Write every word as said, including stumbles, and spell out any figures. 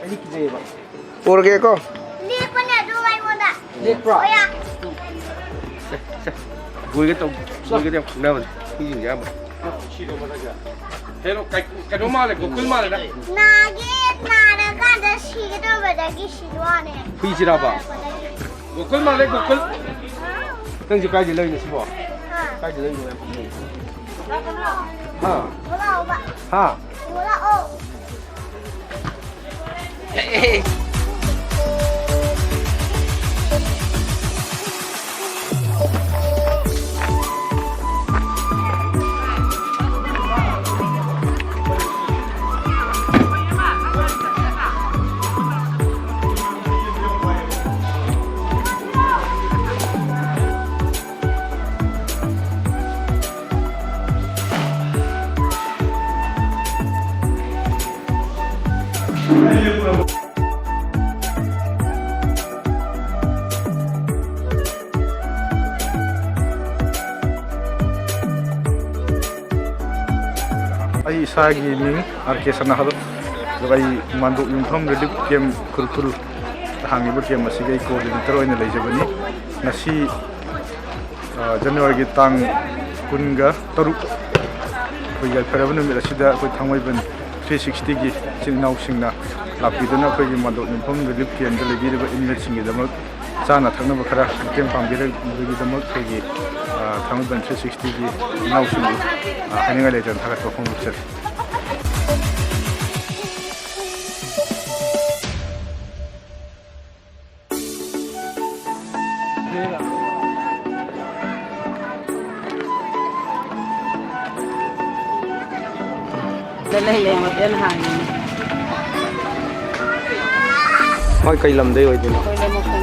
ꯑꯩꯗꯤ ꯀꯤꯖꯩꯌꯦꯕ꯫ ꯄꯨꯔꯒꯦꯀꯣ꯫ ꯂꯦꯞꯄꯅꯦ ꯑꯗꯨ ꯑꯩꯉꯣꯟꯗ꯫ ꯂꯦꯞꯄ꯭ꯔꯣ? ꯑꯣꯌꯥ꯫ ꯁꯦ, ꯁꯦ꯫ ꯒꯣꯏꯒ ꯇꯧ-, ꯒꯣꯏꯒꯗꯤ ꯌꯥꯝ ꯈꯪꯅꯕꯅꯦ, ꯍꯨꯏꯁꯤꯡꯁꯦ ꯑꯌꯥꯝꯕ꯫ ꯍꯦꯔꯣ, ꯀꯩ-, ꯀꯩꯅꯣ ꯃꯥꯜꯂꯦ, ꯒꯣꯀꯨꯜ ꯃꯥꯜꯂꯦ ꯅꯪ꯫ ꯅꯥꯒꯦ, ꯅꯥꯔꯀꯥꯟꯗ ꯁꯤꯒꯗꯧꯕꯗꯒꯤ ꯁꯤꯗꯣꯛꯑꯅꯦ꯫ ꯍꯨꯏꯁꯤꯔꯥꯕ? ꯒꯣꯀꯨꯜ ꯃꯥꯜꯂꯦ, ꯒꯣꯀꯨꯜ꯫ ꯅꯪꯁꯦ ꯀꯥꯏꯗ ꯂꯩꯔꯤꯅꯣ ꯁꯤꯕꯣ? ꯍꯥ꯫ ꯀꯥꯏꯗ ꯂꯩꯔꯤꯅꯣ ꯌꯥꯝ ꯐꯖꯩ꯫ ꯍꯥ? ꯊꯣꯛꯂꯛꯑꯣꯕ꯫ ꯍꯥ? ꯊꯣꯛꯂꯛꯑꯣ꯫ ꯑꯩ ꯏꯁꯥꯒꯤ ꯃꯤꯡ ꯑꯥꯔ ꯀꯦ ꯁꯅꯥꯍꯜ, ꯑꯗꯨꯒ ꯑꯩ ꯃꯥꯟꯗꯣꯞ ꯌꯨꯝꯐꯝ ꯔꯤꯂꯤꯐ ꯀꯦꯝ ꯈꯨꯔꯈꯨꯜ ꯍꯥꯡꯉꯤꯕ ꯀꯦꯝ ꯑꯁꯤꯒꯤ ꯑꯩ ꯀꯣꯑꯣꯔꯗꯤꯅꯦꯇꯔ ꯑꯣꯏꯅ ꯂꯩꯖꯕꯅꯤ꯫ ꯉꯁꯤ, ꯑ, ꯖꯅꯋꯥꯔꯤꯒꯤ ꯇꯥꯡ ꯀꯨꯟꯒ ꯇꯔꯨꯛ, ꯑꯩꯈꯣꯏ ꯌꯥꯏꯐꯔꯕ ꯅꯨꯃꯤꯠ ꯑꯁꯤꯗ ꯑꯩꯈꯣꯏ ꯊꯥꯡꯃꯩꯕꯟ ꯊ꯭ꯔꯤ ꯁꯤꯛꯁꯇꯤꯒꯤ ꯏꯆꯤꯜ ꯏꯅꯥꯎꯁꯤꯡꯅ ꯂꯥꯛꯄꯤꯗꯨꯅ ꯑꯩꯈꯣꯏꯒꯤ ꯃꯥꯟꯗꯣꯞ ꯌꯨꯝꯐꯝ ꯔꯤꯂꯤꯐ ꯀꯦꯝꯗ ꯂꯩꯕꯤꯔꯤꯕ ꯏꯟꯃꯦꯠꯁꯤꯡꯒꯤꯗꯃꯛ ꯆꯥꯅ ꯊꯛꯅꯕ ꯈꯔ ꯃꯇꯦꯡ ꯄꯥꯡꯕꯤꯔꯕꯒꯤꯗꯃꯛ ꯑꯩꯈꯣꯏꯒꯤ, ꯑ, ꯊꯥꯡꯃꯩꯕꯟ ꯊ꯭ꯔꯤ ꯁꯤꯛꯁꯇꯤꯒꯤ ꯏꯅꯥꯎꯁꯤꯡꯕꯨ, ꯑ, ꯍꯥꯏꯅꯤꯡꯉꯥꯏ ꯂꯩꯇꯅ ꯊꯥꯒꯠꯄ ꯐꯣꯡꯗꯣꯛꯆꯔꯤ꯫ ꯂꯩ, ꯂꯩ, ꯍꯣꯇꯦꯜ ꯍꯥꯡꯉꯤ꯫ ꯃꯣꯏ ꯀꯩ ꯂꯝꯗꯩ ꯑꯣꯏꯗꯣꯏꯅꯣ? ꯑꯩꯈꯣꯏ ꯂꯩꯃꯈꯣꯡ꯫